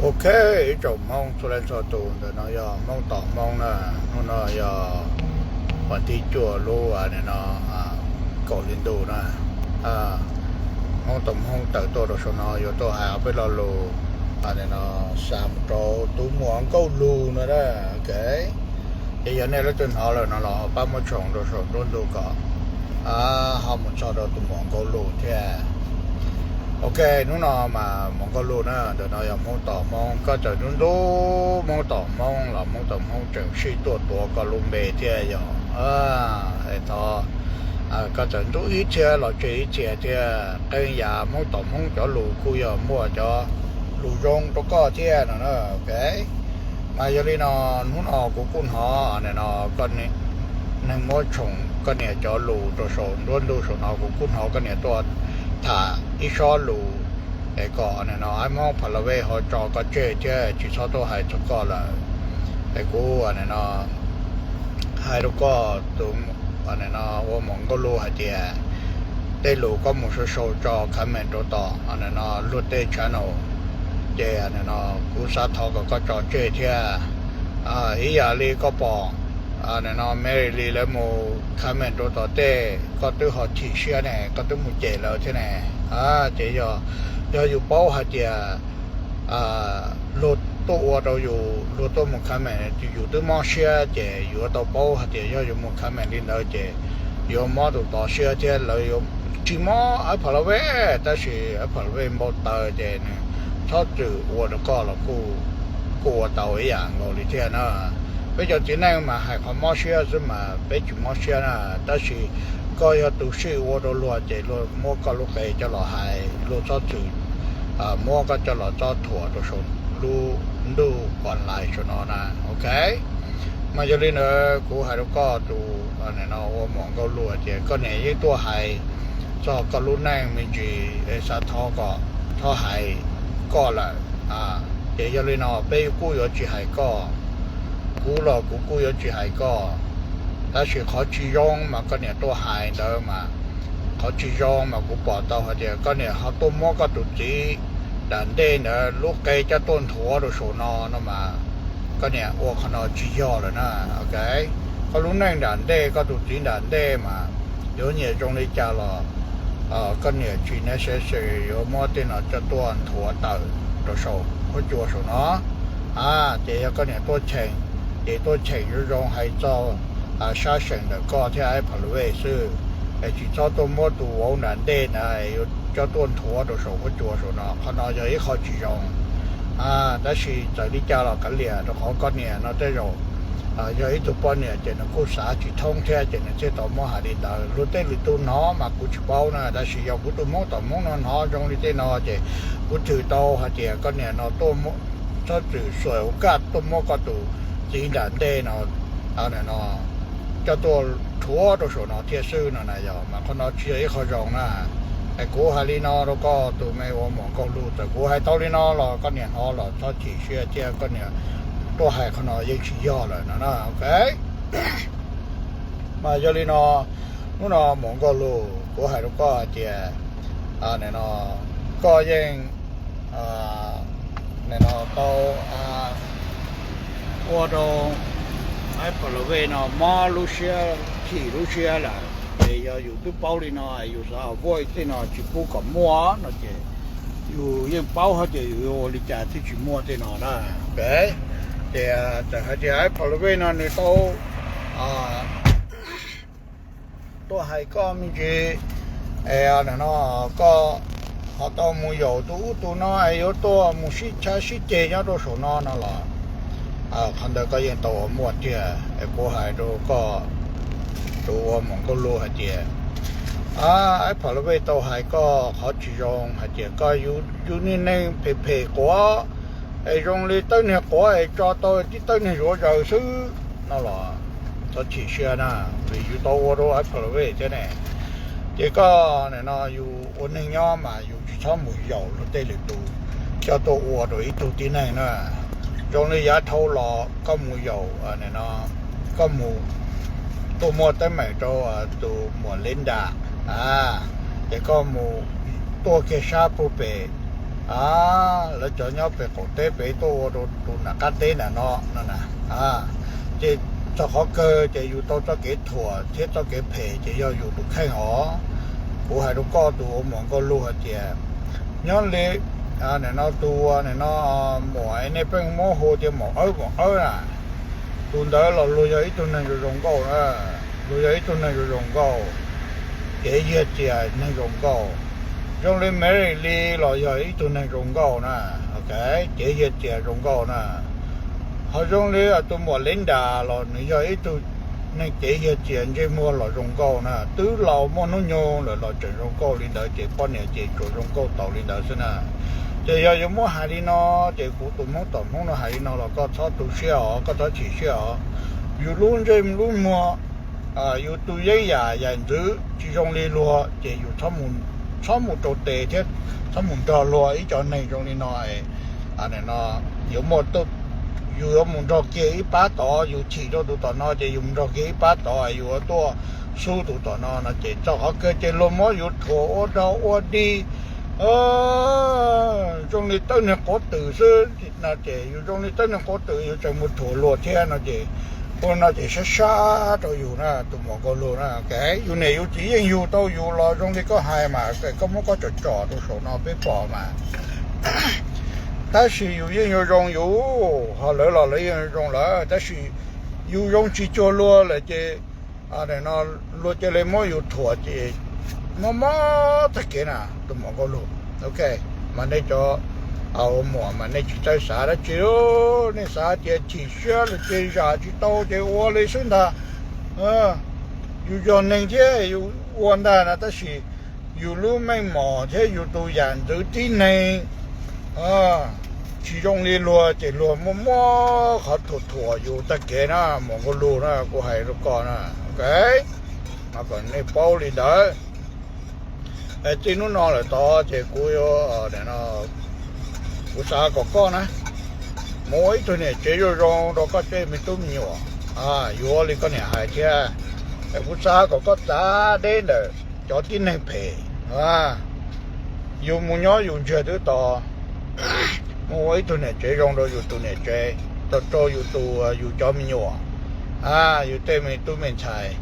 Ok, ib tsoom Hmoob txhua leej txhua tus, ntawm no yog Hmoob tom Hmoob na. Hnub no yog vas thib cuaj lub no, kaum hli ntuj na. Hmoob tom Hmoob tawm tuaj rau saum no yuav tuaj hais ob peb lo lus no xa mus rau tus muam Nkauj Lug no na. Ok, ces yog nej leej twg hnov lawm no los ho pab muab tshoom rau saum nruab ntug kom ho mus txog rau tus muam Nkauj Lug thiab. Ok, hnub no mas muam Nkauj Lug na, ntawm no yog Hmoob tom Hmoob, koj txawm ntub ntub Hmoob tom Hmoob los Hmoob tom Hmoob tseem sij tuaj tuav koj lub npe thiab yog. Thov koj txawm ntub ib txhia los tseg ib txhia thiab, qee yam Hmoob tom Hmoob cov lus kuj yog muaj cov lus zoo rau koj thiab no na. Ok, mas yog li no, hnub no kuv kuj hnov no, neeg muab tshoom koj niam cov lus rau saum nruab ntug saum no, kuv kuj hnov koj niam tuaj tham ib sob lus es kom no Aib Hmoob Pha La Vej ho tso koj tseg thiab tsis txhob tuaj hais txog koj lawm. Es kuv no hais rau koj tus no ua muam Nkauj Lug hais tias tej lus koj mus sau sau tso comment rau tom no luag tej channel, ces no kuv xav thov kom koj tso tseg thiab. Ib yam li koj pom no Mary Lee lawv mus comment rau tom tej, koj twb ho chim siab ne, koj twb mus cem lawv thiab ne. Ces yog, yog yus paub hais tias luag tuaj ua rau yus, luag tuaj mus comment yus twb mob siab, ces yuav tau paub hais tias yog yus mus comment li ntawd ces yuav mob tus tod siab thiab lawv yuav tsis mob Aib Pha La Vej, tab sis Aib Pha La Vej npau taws ces nws txhob txwm ua rau koj los kuj ua tau ib yam nkaus li thiab na. Peb cov txiv neej mas hais qhov mob siab xwb mas peb tsis mob siab na, tab sis koj yog tus sij ua rau luag ces luag muab koj lub qe coj los hais, luag txhob txwm muab koj coj los txob thuam rau saum lub ntuj online saum no na. Ok, mas yog li ntawd kuv hais rau koj tus no ua muam Nkauj Lug tias koj niam yeej tuaj hais txog koj lub neej me ntsis es xav thov kom txhob hais koj lawm. Ces yog li no peb kuj yuav tsis hais koj, kuv los kuv kuj yuav tsis hais koj. Tab sis qhov tsis zoo mas koj niam tuaj hais ntawd mas, qhov tsis zoo mas kuv pom tau hais tias koj niam ho tuaj muab koj tus txiv nram ntej ntawd lub qe coj tuaj nthuav rau saum no no mas koj niam ua qhov no tsis yog lawm na. Ok, koj lub neej nram ntej, koj tus txiv nram ntej mas yuav nyiam zoo li cas los koj niam tsis necessary yuav muab tej no coj tuaj nthuav tawm rau saum huab cua saum no. Ces yog koj niam tuaj cheem, ces tuaj cheem zoo zoo hais txog sab seem ntawm koj thiab Aib Pha La Vej xwb, es tsis txhob tuaj muab tus vauv nram ntej ntawd yuav coj tuaj nthuav rau saum huab cua saum no, qhov no yog ib qho tsis zoo. Tab sis txawm li cas los kav liam, rau qhov koj niam no tej zaum yog ib tug poj niam ces nws kuj xav tsis thoob thiab ces nws thiaj tau muab hais li ntawd. Luag tej lwm tus hnov mas kuv tsis paub na, tab sis yog kuv tus Hmoob tom Hmoob no hnov zoo li tej no ces kuv thwm tau hais tias koj niam no tuaj, txhob txwm xuas ua kaj tuaj muab koj tus txiv nram ntej no coj tuaj rhuav rau saum no thiab xwb no na. Yog mas qhov no tsis yog ib qho zoo na. Es kuv hais li no rau koj tus me ua muam Nkauj Lug, txawm kuv hais tau li no los koj niam hnov los txhob chim siab thiab, koj niam tuaj hais qhov no yeej tsis yog lawm no na. Ok, mas yog li no, hnub no muam Nkauj Lug, kuv hais rau koj hais tias no koj yeej no tau ua rau Aib Pha La Vej no mob lub siab, chim lub siab lawm. Ces yog yus twb paub li no, yus xav avoid tej no tsis pub kom muaj no ces yus yeej paub hais tias yus yuav ua li cas thiaj tsis muaj tej no na. Ok, ces txawm hais tias Aib Pha La Vej no nws tau tuaj hais koj me ntsis, es no koj ho tau mus yaum tus ub tus no es yuav tuaj mus sib chav sib ceg nyob rau saum no no los qhov ntawd koj yeej tau ua muaj tiag. Es kuv hais rau koj tus ua muam Nkauj Lug hais tias Aib Pha La Vej tau hais koj qhov tsis zoo hais tias koj yug niag neeg phem phem quav, es zoo li tawb niag quav es tso tau tib tawb niag zuav zaws xwb no los txhob chim siab na, vim yus tau ua rau Aib Pha La Vej thiab ne. Ces koj nim no yus ua neeg nyob mas yus tsis txhob mus yaum luag tej lwm tus coj tuaj ua rau ib tug tib neeg na. Zoo li yav dhau los koj mus yaum, koj mus tuaj muaj teeb meem rau tus muam Linda, ces koj mus tuaj kiag sab puag pem lawv cov nyob pem qaum teb pem tuaj ua rau tus nram qab teb nram no no na. Ces txog qhov kawg ces yus tau txoj kev thuam thiab txoj kev phem ces yog yus tus kheej os. Kuv hais rau koj tus ua muam Nkauj Lug hais tias, nyob li nim no tus nim no muam nej pheej muab hu tias maum awb maum awb na, tus ntawd los luag yog ib tug neeg zoo zoo nkauj na, luag yog ib tug neeg zoo zoo nkauj, kev yig txias neeg zoo nkauj. Zoo li Mary Lee los yog ib tug neeg zoo nkauj na, kev yig txias zoo nkauj na. Ho zoo li tus muam Linda los nws yog ib tug neeg kev yig txias ntsej muag los zoo nkauj na, twb laus muaj hnub nyoog lawm los tseem zoo nkauj li ntawd ces poj niam ces tsuas zoo nkauj tau li ntawd xwb na. Ces yog yuav muab hais li no, ces kuv tus Hmoob tom Hmoob no hais li no los koj txhob tu siab os, koj txhob chim siab os. Yus lub ntsej lub muag, yus tus yeeb yam yam ntxwv tsis zoo li luag ces yus txhob mus rau tes thiab txhob mus nrog luag ib co neeg zoo li no. Yuav muaj, yus yuav mus nrog kiag ib pab tod, yus chim rau tus tom no ces yus mus nrog kiag ib pab tod, yus yuav tuaj xub tus tom no no ces txog qhov kawg ces luag muab yus thuam ua dog ua dig zoo li tawb niag quav twm xwb no ces yus zoo li tawb niag quav twm yus tseem mus thuam luag thiab no ces, ua no ces sab sab rau yus na tus muam Nkauj Lug na. Yus niam yus txiv yeej yug tau yus los zoo li koj hais mas koj muab koj tsom tsom rau saum no peb pom mas. Tab sis yus yeej yuav zoo yus, ho lawv los lawv yeej zoo lawm, tab sis yus zoo tsis cuag luag lawm ces no luag cia li muab yus thuam ces mob mob tag kev na tus muam Nkauj Lug. Ok, mas nej cov ua muam mas nej tsis txawj xav dab tsi, nej xav tias chim siab lawm ces zam tsis tau ces ua li xwb ntag. Yus yog neeg thiab yus ua ntag na, tab sis yus lub meej mom thiab yus tus yam ntxwv tib neeg tsis zoo li luag ces luag muab muab qhov thuam thuam yus tag kev na muam Nkauj Lug na, kuv hais rau koj na. Ok, mas kom nej paub li ntawd. Txij hnub no lawm tod ces kuv, kuv xav kom koj na mus ua ib tug niam tsev zoo zoo rau koj tej me tub me nyuam, yuav li koj niam hais thiab. Kuv xav kom koj txav deb ntawm cov tib neeg phem. Yus mus nyob yus ntsiag twb to, mus ua ib tug niam tsev zoo rau yus tus niam tsev, rau rau yus tus, yus cov me nyuam, yus tej me tub me ntxhais.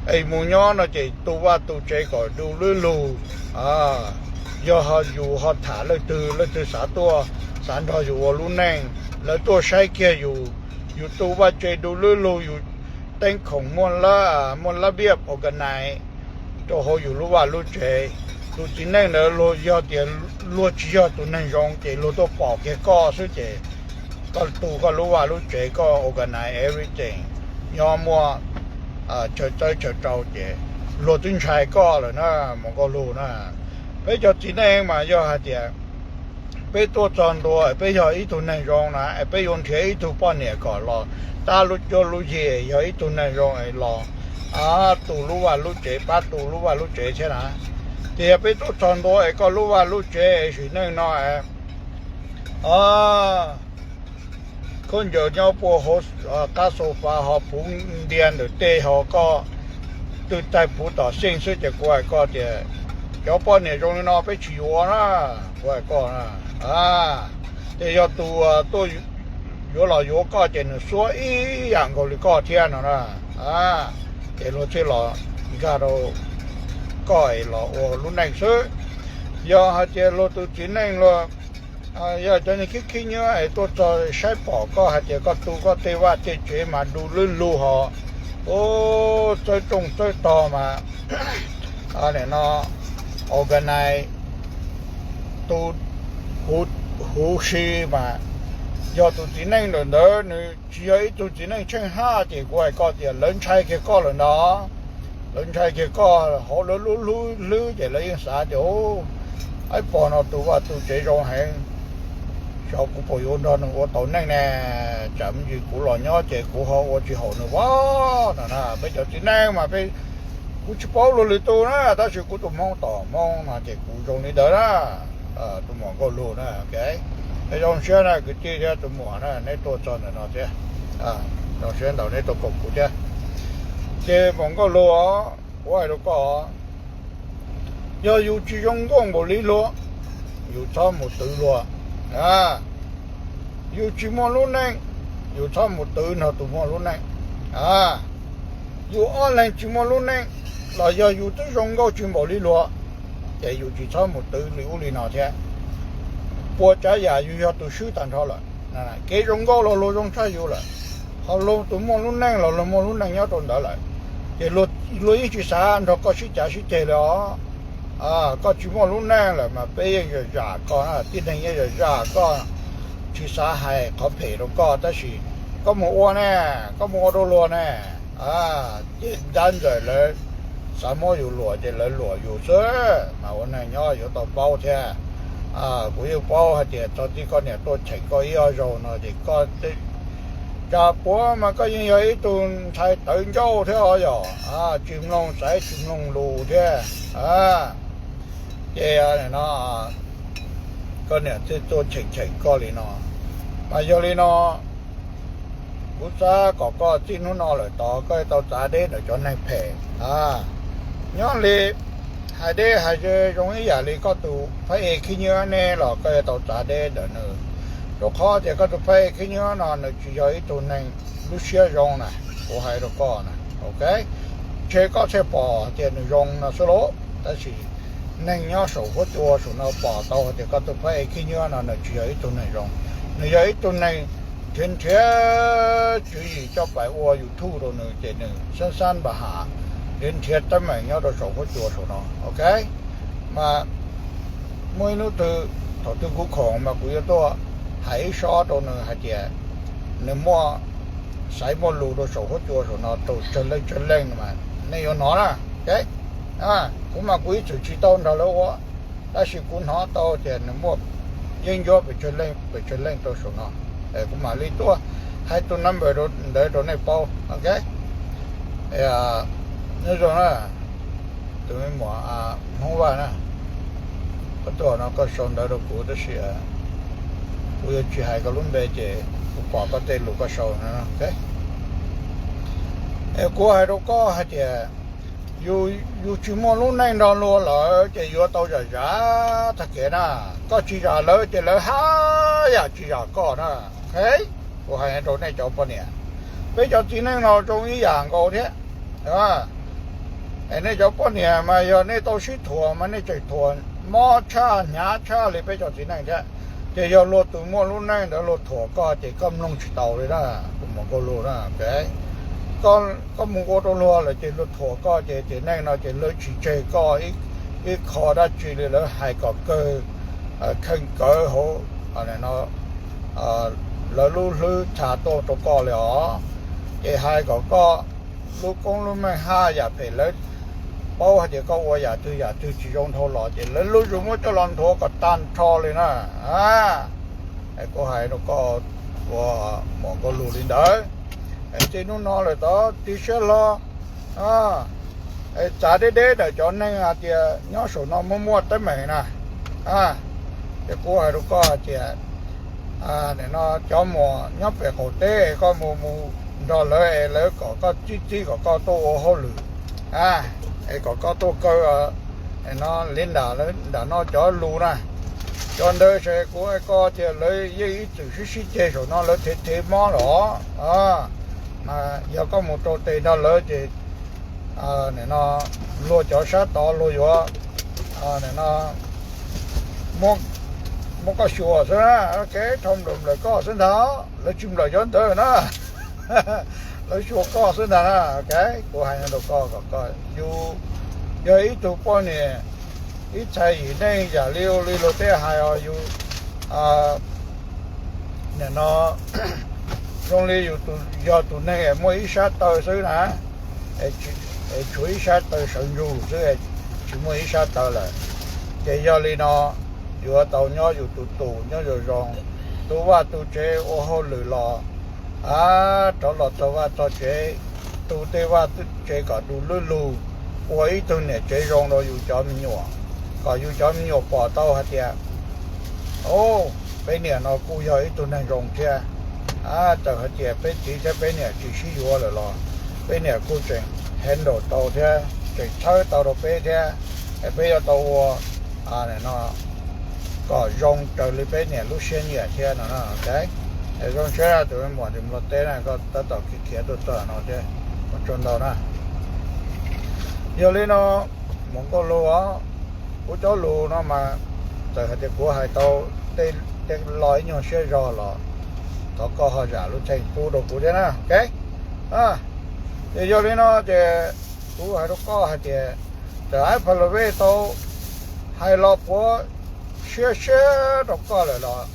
Es mus nyob no ces tu vaj tu tsev kom du lub lug. Yog ho yus ho tham leej twg, leej twg xav tuaj, xav nrog yus ua lub neej, lawv tuaj saib kiag yus, yus tu vaj tsev du lub lug, yus teeb khoom muaj lab, muaj lab viaj organize rau hauv yus lub vaj lub tsev. Tus txiv neej ntawd luag yog tias luag tsis yog tus neeg zoo ces luag tuaj pom kiag koj xwb ces koj tu koj lub vaj lub tsev, koj organize everything, nyob muaj chaw txawb chaw rau ces luag twb ntshai koj lawm na, mus Nkauj Lug na. Peb cov txiv neej mas yog hais tias peb tuaj txog ntua peb yog ib tug neeg zoo na es peb yuav nrhiav ib tug poj niam kom los tab lub cuab lub yig, yog ib tug neeg zoo es los tu lub vaj lub tsev, pab tu lub vaj lub tsev thiab na. Ces yog peb tuaj txog ntua es koj lub vaj lub tsev es sim neej no es khaub ncaws nyob puag hauv qab sofa ho puv ntia ntawm tej ho koj twb taig puv tom xeej xwb ces kuv hais koj tias cov poj niam zoo li no peb tsis yuav na, kuv hais koj na. Ces yog tus tuaj yuav los yuav koj ces nws xuab ib yam nkaus li koj thiab no na. Ces luag thiaj los nkag rau koj es los ua lub neej xwb. Yog hais tias luag tus txiv neej luag yog cov neeg khib khib nyiab es tuaj txog saib pom koj hais tias koj tu koj tej vaj tej tsev mas du lub lug ho, txawb rooj txawb tog mas, no, organize tu huv si mas, yog tus txiv neej ntawm ntawd nws tsis yog ib tug txiv neej tsheej haj ces kuv hais koj tias lawv ntshai kiag koj lawm ntag. Lawv ntshai kiag koj hauv lawv lub hlwb ces lawv yeej xav tias, ib pog no tu vaj tu tsev zoo heev, xyov kuv puas yuav nrog nws ua tau neej ne, tsam ntsis kuv los nyob ces kuv ho ua tsis haum nws vab no na. Peb cov txiv neej mas peb, kuv tsis paub luag lwm tus na, tab sis kuv tus Hmoob tom Hmoob no ces kuv zoo li ntawd na. Tus muam Nkauj Lug na, peb zoo siab na kwv tij thiab tus muam na, neb tuaj txog ntawm no thiab, zoo siab ntau neb tuaj koom kuv thiab. Ces muam Nkauj Lug, kuv hais rau koj, yog yus tsis zoo nkauj npaum li luag, yus txhob mus twv luag. Yus tsis muaj lub neej, yus txhob mus twv nrog tus muaj lub neej. Yus ob leeg tsis muaj lub neej los yog yus twb zoo nkauj tsis npaum li luag, ces yus tsis txhob mus twv li ub li no thiab. Puas tsav yam yus yog tus swb tag nrho lawm. Kev zoo nkauj los luag zoo tshaj yus lawm, ho luag tus muaj lub neej los luag muaj lub neej nyob rau ntawd lawm, ces luag yeej tsis xav nrog koj sib cav sib ceg li os. Koj tsis muaj lub neej lawm mas peb yeej zam zam koj, tib neeg yeej zam zam koj, tsis xav hais qhov phem rau koj, tab sis koj mus ua ne, koj mus ua rau luag ne, ces ntab ntxawm lawv xav muab yus luam ces lawv luam yus xwb, mas ua neeg nyob yuav tau paub thiab. Kuv yeej paub hais tias txog tib koj niam tuaj cheem koj ib ob zaug no ces koj tsa puav mas koj yeej yog ib tug ntxhais tawv ncauj thiab os yom, tsis mloog xaiv tsis mloog lus thiab. Ces no koj niam thiaj tuaj cheem cheem koj li no. Mas yog li no, kuv xav kom koj txij hnub no lawm tod koj yuav tau txav deb ntawm cov neeg phem. Nyob li hais deb hais ze zoo ib yam li koj tus phab ej khib nyiab ne los koj yuav tau txav deb ntawm nws, rau qhov tias koj tus phab ej khib nyiab no nws tsis yog ib tug neeg lub siab zoo na, kuv hais rau koj na, ok. Ntshe koj thiaj pom tias nws zoo no xwb lauj, tab sis neeg nyob saum huab cua saum no pom tau hais tias koj tus phab ej khib nyiab no nws tsis yog ib tug neeg zoo, nws yog ib tug neeg nrhiav nrhiav tswv yim coj pais ua YouTube rau nws ces nws xab xab npa ham nrhiav nrhiav teeb meem nyob rau saum huab cua saum no, ok. Mas muaj ib hnub twg thaum twg kuv khoom mas kuv yuav tuaj hais ib sob rau nws hais tias nws muaj xaiv muaj lus rau saum huab cua saum no rau tsawg leej tsawg leej mas nej yuav hnov na, ok. Kuv mas kuv ib txwm tsis tau nrog lawv ua, tab sis kuv hnov tau tias nws muaj yeeb ncuab pes tsawg leej pes tsawg leej rau saum no, kuv mam li tuaj hais tus number ntawd rau nej paub, ok. Nyob zoo na, tus me muam Hmoob Vaj na, koj tuaj no koj sau ntawv rau kuv tab sis kuv yuav tsis hais koj lub npe ces kuv pom koj tej lus koj sau na, ok. Es kuv hais rau koj hais tias yus tsis muaj lub neej nrog luag lawm ces yuav tau zam zam tag kev na. Koj tsis zam lawv ces lawv haj yam tsis zam koj na, ok. Kuv hais rau nej cov poj niam, peb cov txiv neej no zoo ib yam nkaus thiab. Es nej cov poj niam mas yog nej tau sib thuam mas nej tseem thuam mob tshaj hnyav tshaj li peb cov txiv neej thiab. Ces yog luag tus muaj lub neej ntawd luag thuam koj ces koj mloog tsis taus li na, kuv muam Nkauj Lug na, ok. Koj mus ua rau luag lawm ces luag thuam koj ces txiv neej no ces lawv tsis tseg koj ib qho dab tsi li, lawv hais kom kawg kheej kawg hauv lawv lub hlwb txha tuaj rau koj li os. Ces hais kom koj lub koob lub meej haj yam phem, lawv paub hais tias koj ua yam twg yam twg tsis zoo dhau los ces lawv lub zug muab coj los nthuav kom tag nrho li na. Es kuv hais rau koj ua muam Nkauj Lug li ntawd. Es txij hnub no lawm tod tig siab hlo, txav deb deb ntawm cov neeg hais tias nyob saum no muaj muaj teeb meem na. Ces kuv hais rau koj hais tias no cov muam nyob pem qaum teb koj mus mus nrog lawv es lawv kom koj txib txib kom koj tuaj ua hauj lwm, es kom koj tuaj kaw no li nram no cov lus na. Cov ntawd ces kuv hais koj tias lawv yeej ib txwm sib sib ceg saum no lawv thev thev mob los. Mas yog koj mus rau tes nrog lawv ces no luag cov sab tod luag yuav no muab koj xyuas xwb na, kev rho nplawm nplawm koj xwb ntag, lawv tsis nplawm cov ntawd na, lawv xyuas koj xwb ntag na, ok. Kuv hais rau koj kom koj, yus yog ib tug poj niam ib txhais yim neej yam li ua li luag tej hais os, yus nim no zoo li yus yog tus neeg es muaj ib sab taw xwb na, es tshuav ib sab taw sawv ntsug xwb, tsis muaj ib sab taw lawm. Ces yog li no yuav tau nyob yus tus tus nyob zoo zoo, tu vaj tu tsev ua hauj lwm los rov los txog vaj txog tsev, tu tej vaj tsev kom du lwb lug, ua ib tug niam tsev zoo rau yus cov me nyuam, kom yus cov me nyuam pom tau hais tias, o, peb niam no kuj yog ib tug neeg zoo thiab. Txawm hais tias peb txiv thiab peb niam tsis sib yuav lawm los peb niam kuj tseem handle tau thiab tseem txhawb tau rau peb thiab, es peb yuav tau ua no kom zoo raws li peb niam lub siab nyiam thiab no. Ok, zoo siab tus me muam tus nplog teb na, koj tab tom khiav tuaj txog no thiab, ua tsaug ntau na. Yog li no, muam nkauj lug, kuv cov lus no mas txawm hais tias kuv hais tau tej lo ib nyuag siab zog los thov koj ho zam lub txim pub rau kuv thiab na. Ok, ces yog li no ces kuv hais rau koj hais tias txawm ib pha la vej tau hais los puav siab siab rau koj lawm los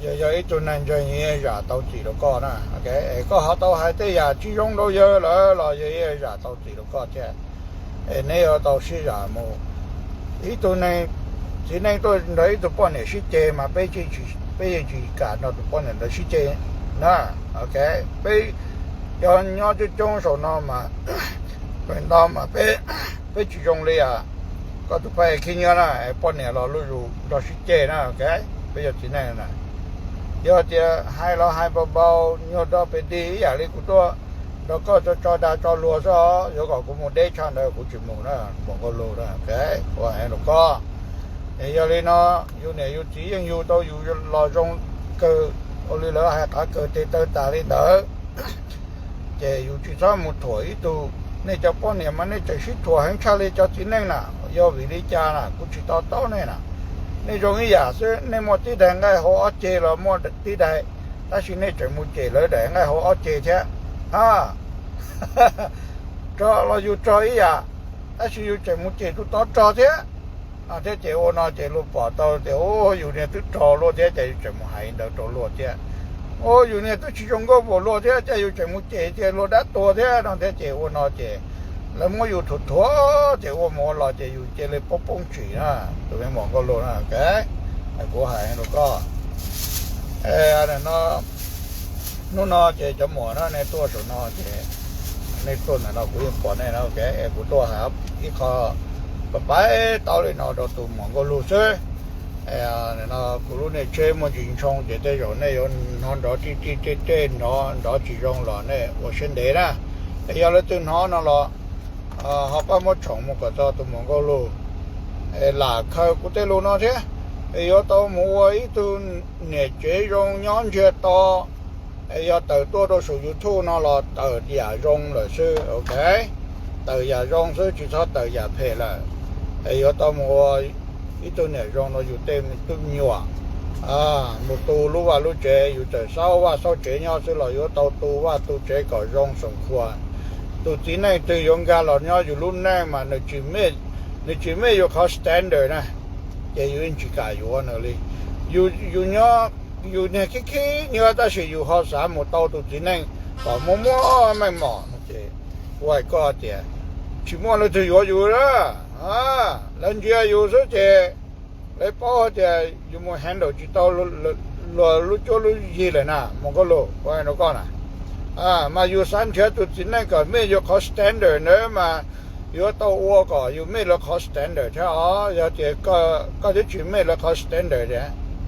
yog, yog ib tug neeg ntseeg, yog zam tau txim rau koj na. Ok, es koj ho tau hais tej yam tsis zoo rau yawg lawm los yog zam tau txim rau koj thiab. Es neb yuav tau sib zam mus. Ib tug neeg, txiv neej tuaj nrog ib tug poj niam sib ceg mas peb yeej tsis kam nrog tus poj niam ntawd sib ceg na. Ok, peb cov nyob coob coob saum no mas, peb no mas peb, peb tsis zoo li koj tus poj khib nyiab na, poj niam los lub zus nrog sib ceg na. Ok, peb yog txiv neej na, yog tias hais los hais npau npau, nyuag nrog pem dig ib yam li kuv tuaj nrog koj tso dag tso luag xwb, yuav kom kuv mus deb tshaj ntawd kuv tsis mus na, muam nkauj lug na. Ok, kuv hais rau koj, es yog li no, yus niam yus txiv yeej yug tau yus los zoo kawg, ua li lawv hais qav kawg tes taw tas li ntawd, ces yus tsis txhob mus thuam ib tug. Nej cov poj niam mas nej tseem sib thuam heev tshaj li cov txiv neej na. Yog vim li cas na kuv tsis to taub nej na. Nej zoo ib yam xwb, nej muaj tib daim nqaij hauv ob ceg los muaj tib daim, tab sis nej tseem mus cem lawv daim nqaij hauv ob ceg thiab. A, rog los yus rog ib yam, tab sis yus tseem mus cem tus tod rog thiab. Thiab ces ua no ces luag pom tau tias, u, yus niag twb rog luag thiab ces yus tseem mus hais ntawd rau luag thiab. U, yus niag twb tsis zoo nkauj npaum luag thiab ces yus tseem mus cem tias luag dab tuag thiab no thiab ces ua no ces lawv muab yus thuam thuam ces ua mus ua los ces yus cia li poob poob tsim na, tus me muam nkauj lug na. Ok, kuv hais rau koj, no, hnub no ces cov muam no nej tuaj saum no ces nej tuaj ntawm no kuv yeej pom nej na. Ok, kuv tuaj hais ib qho pab pab tau li no rau tus muam nkauj lug xwb. No kuv lub niag tsheb muaj ntsis ntshoo ces tej zaum nej yuav hnov nrov tij tij tej tej nrov nrov tsis zoo los nej ua siab ntev na. Es yog leej twg hnov no los ho pab muab tshoom mus kom txog tus muam nkauj lug, lam khaws kuv tej lus no thiab. Es yuav tau mus ua ib tug niam tsev zoo nyob ntsiag to. Es yog tawm tuaj rau saum YouTube no los tawm yam zoo lawm xwb. Ok, tawm yam zoo xwb tsis txhob tawm yam phem lawm. Es yuav tau mus ua ib tug niam zoo rau yus tej tub me nyuam. Mus tu lub vaj lub tsev, yus txawm xauj vaj xauj tsev nyob xwb los yuav tau tu vaj tu tsev kom zoo xoom khuam. Tus txiv neej twg yuav nkag los nyob yus lub neej mas nws tsis meet yus qhov standard na, ces yus yeej tsis kam yuav nws li. Yus nyob yus niag khib khib nyiab tab sis yus ho xav mus tau tus txiv neej kom muaj muaj meej mom no ces kuv hais koj tias tsis muaj leej twg yuav yus lawm. Lawv ntsia yus xwb ces lawv paub tias yus mus handle tsis tau luag lub cuab lub yig lawm na, muam nkauj lug, kuv hais rau koj na. Mas yus xav nrhiav tus txiv neej kom meet yus qhov standard ntawd mas yuav tau ua kom yus meet lawv qhov standard thiab os. Yog tias koj twb tsis meet lawv qhov standard,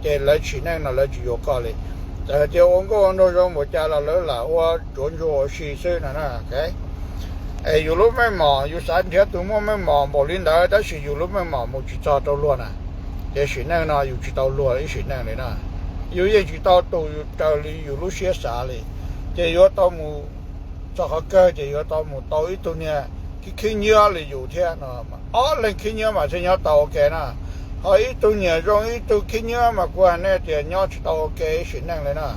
ces lawv sim neej no lawv tsis yuav koj li. Txawm hais tias ua nkauj ua nraug zoo npaum cas los lawv lam ua tsuav ntsuag ua si xwb no. Es yus lub meej mom, yus xav nrhiav tus muaj meej mom npaum li ntawd tab sis yus lub meej mom mus tsis txog rau luag na, ces sim neej no yus tsis tau luag ib sim neej li na. Yus yeej tsis tau tus raws li yus lub siab xav li. Ces yuav tau mus txog qhov kawg ces yuav tau mus tau ib tug niag khib khib nyiab li yus thiab no. Ob leeg khib nyiab mas thiaj nyob tau ua ke na. Ho ib tug nyiam zoo ib tug khib nyiab mas kuv hais nej tias nyob tsis tau ua ke ib sim neej li na.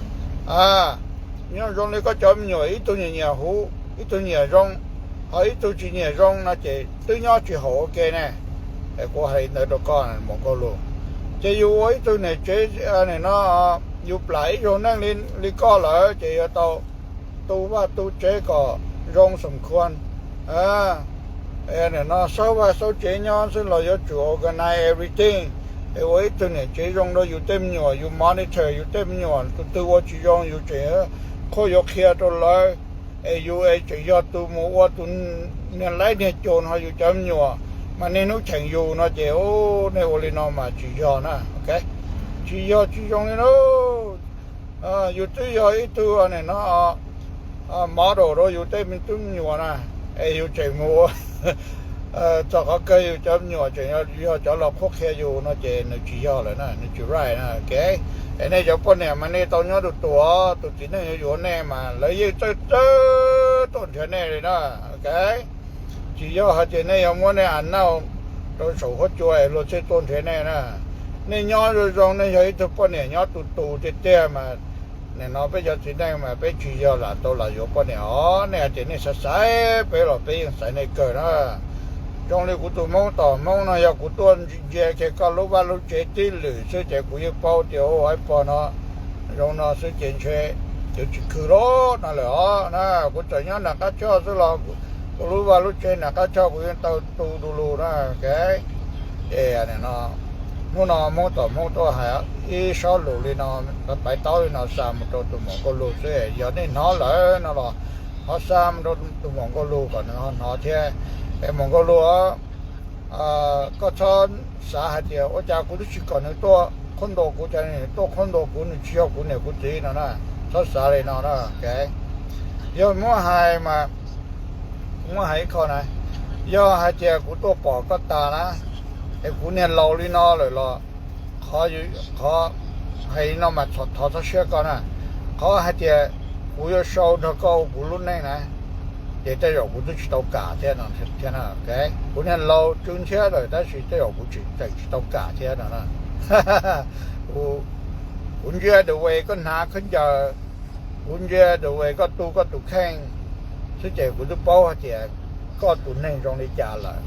Nyob zoo li koj cov me nyuam, ib tug nyiam nyiam huv, ib tug nyiam zoo, ho ib tug tsis nyiam zoo no ces twb nyob tsis haum ua ke ne. Kuv hais li ntawd rau koj, muam nkauj lug. Ces yus ua ib tug niam tsev, nim no yus plam ib zaug neej li koj lawm ces yuav tau tu vaj tu tsev kom zoo xoom khuam. Nim no xauj vaj xauj tsev nyob xwb los yuav tsum organize everything. Es ua ib tug niam tsev zoo rau yus tej me nyuam, yus monitor yus tej me nyuam, tus twg ua tsis zoo yus tseem qhuab yuav qhia rau lawv. Es yus es tseem yog tus mus ua tus niag laib niag caum no yus cov me nyuam, mas niaj hnub cheem yus no ces, u, nej ua li no mas tsis yog na. Tsis yog, tsis zoo li na. Yus twb yog ib tug nim no model rau yus tej me tub me nyuam na, es yus tseem mus ua Txog qhov kawg yus cov me nyuam tseem yog cov los qhuab qhia yus no ces nws tsis yog lawm na, nws tsis right na, ok. Es nej cov poj niam mas nej tau nyob tus tus os, tus txiv neej yuav yuav nej mas lawv yeej txawj txawj tuaj nrhiav nej li na, ok. Tsis yog hais tias nej yuav muab nej a nauj rau saum huab cua es luag thiaj tuaj nrhiav nej na. Nej nyob zoo zoo, nej yog ib tug poj niam nyob tus tus tiag tiag mas nim no peb cov txiv neej mas peb tsis yog lam tau lam yuav poj niam os. Nej hais tias nej xav xaiv peb los peb yeej xaiv nej kawg na. Zoo li kuv tus Hmoob tom Hmoob no, yog kuv tuaj ntsia kiag koj lub vaj lub tsev tib lwm xwb ces kuv yeej paub tias ua ib pog no zoo no xwb ces ntshe yuav tsis khwv lawm no lawm os na. Kuv txawm nyob nram qab choj xwb los kuv lub vaj lub tsev nram qab choj kuv yeej tau tu du lug na, ok. Es nim no hnub no Hmoob tom Hmoob tuaj hais ib sob lus li no, paiv taub li no xa mus rau tus muam Nkauj Lug xwb, yog nej hnov lawm no los ho xa mus rau tus muam Nkauj Lug kom nws ho hnov thiab. Es muam Nkauj Lug, koj txhob xav hais tias ua cas kuv twb tsis kom nws tuaj qhuab ntuas kuv, cas nws tuaj qhuab ntuas kuv, nws tsis yog kuv niam kuv txiv no na. Txhob xav li no na, ok. Yog muab hais mas, muab hais ib qho na, yog hais tias kuv tuaj pom koj tas na, es kuv niag laus li no lawm los qhov, qhov hais li no mas thov txhob siab koj na. Qhov hais tias kuv yuav sau nrog koj ua kuv lub neej na, ces tej zaum kuv twb tsis tau kam thiab no thiab na, ok. Kuv niag laus tsw ntxhiab lawm tab sis tej zaum kuv tseem tsis tau kam thiab no na. Kuv ntsia the way koj hnav khaub ncaws, kuv ntsia the way koj tu koj tus kheej xwb ces kuv twb paub hais tias koj tus neeg zoo li cas lawm.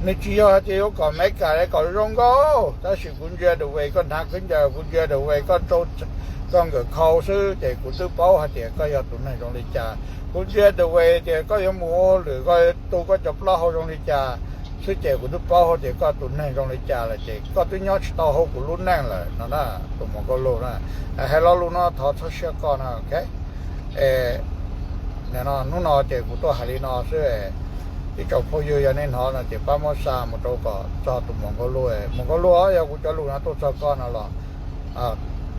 Nws tsis yog hais tias yuav kom Meskas kom zoo nkauj, tab sis kuv ntsia the way koj hnav khaub ncaws, kuv ntsia the way koj rau koj nkawm khau xwb ces kuv twb paub hais tias koj yog tus neeg zoo li cas. Kuv ntsia the way tias koj yuav mus ua hauj lwm, koj tu koj cov plaub hau zoo li cas xwb ces kuv twb paub hais tias koj tus neeg zoo li cas lawm ces koj twb nyob tsis tau hauv kuv lub neej lawm no na, tus muam Nkauj Lug na. Hais lo lus no thov txhob siab koj na, ok. Nim no hnub no ces kuv tuaj hais li no xwb, ib tsoom phooj ywg yog nej hnov no ces pab muab xa mus rau kom txog tus muam Nkauj Lug. Muam Nkauj Lug, yog kuv cov lus no tuaj txog koj no los,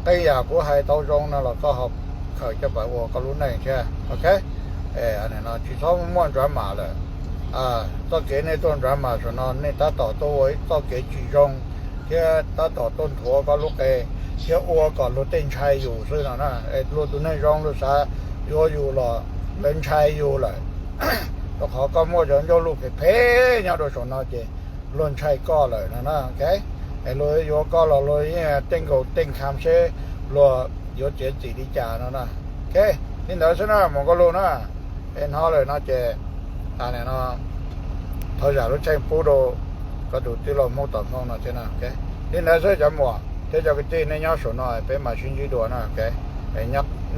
qee yam kuv hais tau zoo no los koj ho khaws coj pab ua koj lub neej thiab, ok. Tsis txhob muaj drama lawm. Txoj kev nej tuaj drama saum no nej tab tom tuaj ua ib txoj kev tsis zoo thiab tab tom tuaj nthuav koj lub qe thiab ua kom luag tej ntshai yus xwb no na. Luag tus neeg zoo luag xav yuav yus los lawv ntshai yus lawm, rau qhov koj muaj cov ncauj lus phem phem nyob rau saum no ces luag ntshai koj lawm no na, ok. Luag yuav koj los luag yeej tej nkaus tej kham seb luag yuav txiav txim li cas no na, ok. Li ntawd xwb na muam Nkauj Lug na. Es hnov lawm no ces, no, thov zam lub txim pub rau koj tus tij laug Hmoob tom Hmoob no thiab na, ok. Li ntawd xwb cov muam thiab cov kwv tij, nej nyob saum no peb mam sib ntsib dua na, ok.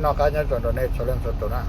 Noj qab nyob zoo rau nej txhua leej txhua tus na.